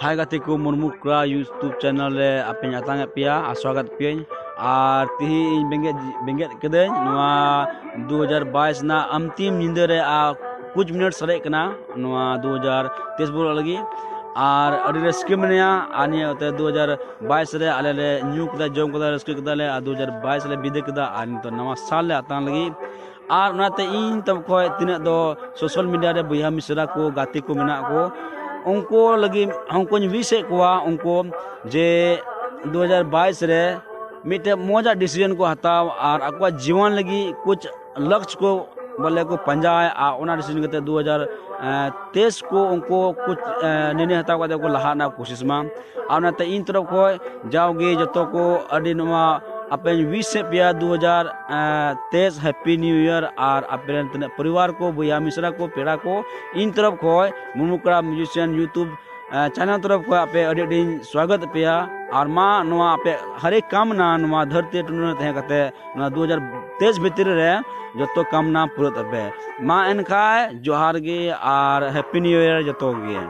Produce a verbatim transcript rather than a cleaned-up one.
ᱦᱟᱭ ᱜᱟᱛᱮ ᱠᱚ, ᱢᱩᱨᱢᱩ ᱠᱚᱲᱟ YouTube channel ᱨᱮ ᱟᱯᱮᱧ ᱟᱛᱟᱝ ᱮᱫ ᱯᱮᱭᱟ ᱟᱨ ᱥᱣᱟᱜᱚᱛ ᱯᱮᱭᱟᱹᱧ᱾ ᱟᱨ ᱛᱤᱦᱤᱧ ᱤᱧ ᱵᱮᱸᱜᱮᱫ ᱵᱮᱸᱜᱮᱫ ᱠᱟᱹᱫᱟᱹᱧ ᱱᱚᱣᱟ ᱫᱩ ᱦᱟᱡᱟᱨ ᱵᱟᱭᱤᱥ ᱨᱮᱱᱟᱜ ᱟᱢᱛᱤᱢ ᱧᱤᱫᱟᱹ ᱨᱮ ᱟᱨ ᱠᱩᱪ ᱢᱤᱱᱤᱴ ᱥᱟᱨᱮᱡ ᱠᱟᱱᱟ ᱱᱚᱣᱟ ᱫᱩ ᱦᱟᱡᱟᱨ ᱛᱮᱭᱤᱥ ᱵᱚᱞᱚᱜ ᱞᱟᱹᱜᱤᱫ᱾ ᱟᱨ ᱟᱹᱰᱤ ᱨᱟᱹᱥᱠᱟᱹ ᱢᱮᱱᱟᱭᱟ᱾ ᱟᱨ ᱱᱤᱭᱟᱹ ᱛᱮ ᱫᱩ ᱦᱟᱡᱟᱨ ᱵᱟᱭᱤᱥ ᱨᱮ ᱟᱞᱮ ᱞᱮ ᱧᱩ ᱠᱮᱫᱟ, ᱡᱚᱢ ᱠᱮᱫᱟ, ᱨᱟᱹᱥᱠᱟᱹ ᱠᱮᱫᱟᱞᱮ᱾ ᱟᱨ ᱫᱩ ᱦᱟᱡᱟᱨ ᱵᱟᱭᱤᱥ ᱞᱮ ᱵᱤᱫᱟᱹ ᱠᱮᱫᱟ᱾ ᱟᱨ ᱱᱤᱛᱚᱜ ᱱᱟᱣᱟ ᱥᱟᱞ ᱞᱮ ᱟᱛᱟᱝ ᱞᱟᱹᱜᱤᱫ᱾ ᱟᱨ ᱚᱱᱟᱛᱮ ᱤᱧ ᱛᱚᱨᱚᱯ ᱠᱷᱚᱡ ᱛᱤᱱᱟᱹᱜ ᱫᱚ social media ᱨᱮ ᱵᱚᱭᱦᱟ ᱢᱤᱥᱨᱟ ᱠᱚ, ᱜᱟᱛᱮ ᱠᱚ ᱢᱮᱱᱟᱜ ᱠᱚ, ᱩᱱᱠᱩ ᱞᱟᱹᱜᱤᱫ ᱩᱱᱠᱩᱧ wish ᱮᱫ ᱠᱚᱣᱟ, ᱩᱱᱠᱩ ᱡᱮ ᱫᱩ ᱦᱟᱡᱟᱨ ᱵᱟᱭᱤᱥ ᱨᱮ ᱢᱤᱫᱴᱮᱡ ᱢᱚᱡᱟᱜ decision ᱠᱚ ᱦᱟᱛᱟᱣ ᱟᱨ ᱟᱠᱚᱣᱟᱜ ᱡᱤᱭᱚᱱ ᱞᱟᱹᱜᱤᱫ ᱠᱩᱪ ᱞᱚᱠᱪ ᱠᱚ ᱵᱚᱞᱮ ᱠᱚ ᱯᱟᱸᱡᱟᱭ᱾ ᱟᱨ ᱚᱱᱟ decision ᱠᱟᱛᱮ ᱫᱩ ᱦᱟᱡᱟᱨ ᱛᱮᱭᱤᱥ ᱠᱚ ᱩᱱᱠᱩ ᱠᱩᱪ ᱱᱤᱨᱱᱚᱭ ᱦᱟᱛᱟᱣ ᱠᱟᱛᱮ ᱠᱚ ᱞᱟᱦᱟ ᱨᱮᱱᱟᱜ ᱠᱳᱥᱤᱥ ᱢᱟ᱾ ᱟᱨ ᱚᱱᱟᱛᱮ ᱤᱧ ᱛᱚᱨᱚᱯ ᱠᱷᱚᱡ ᱡᱟᱣᱜᱮ ᱡᱚᱛᱚ ᱠᱚ ᱟᱹᱰᱤ ᱱᱚᱣᱟ ᱟᱯᱮᱧ wish ᱮᱫ ᱯᱮᱭᱟ ᱫᱩ ᱦᱟᱡᱟᱨ ᱛᱮᱭᱤᱥ Happy New Year᱾ ᱟᱨ ᱟᱯᱮ ᱨᱮᱱ ᱛᱤᱱᱟᱹᱜ ᱯᱚᱨᱤᱵᱟᱨ ᱠᱚ, ᱵᱚᱭᱦᱟ ᱢᱤᱥᱨᱟ ᱠᱚ, ᱯᱮᱲᱟ ᱠᱚ, ᱤᱧ ᱛᱚᱨᱚᱯ ᱠᱷᱚᱡ ᱢᱩᱨᱢᱩ ᱠᱚᱲᱟ musician YouTube channel ᱛᱚᱨᱚᱯ ᱠᱷᱚᱡ ᱟᱯᱮ ᱟᱹᱰᱤ ᱟᱹᱰᱤᱧ ᱥᱣᱟᱜᱚᱛ ᱮᱫ ᱯᱮᱭᱟ᱾ ᱟᱨ ᱢᱟ ᱱᱚᱣᱟ ᱟᱯᱮ ᱦᱟᱨᱮᱠ ᱠᱟᱢᱱᱟ ᱱᱚᱣᱟ ᱫᱷᱟᱹᱨᱛᱤ ᱴᱩᱰᱩ ᱨᱮ ᱛᱟᱦᱮᱸ ᱠᱟᱛᱮ ᱱᱚᱣᱟ ᱫᱩ ᱦᱟᱡᱟᱨ ᱛᱮᱭᱤᱥ ᱵᱷᱤᱛᱨᱤ ᱨᱮ ᱡᱚᱛᱚ ᱠᱟᱢᱱᱟ ᱯᱩᱨᱟᱹᱜ ᱛᱟᱯᱮ᱾ ᱢᱟ ᱮᱱᱠᱷᱟᱡ ᱡᱚᱦᱟᱨ ᱜᱮ ᱟᱨ Happy New Year ᱡᱚᱛᱚ ᱜᱮ᱾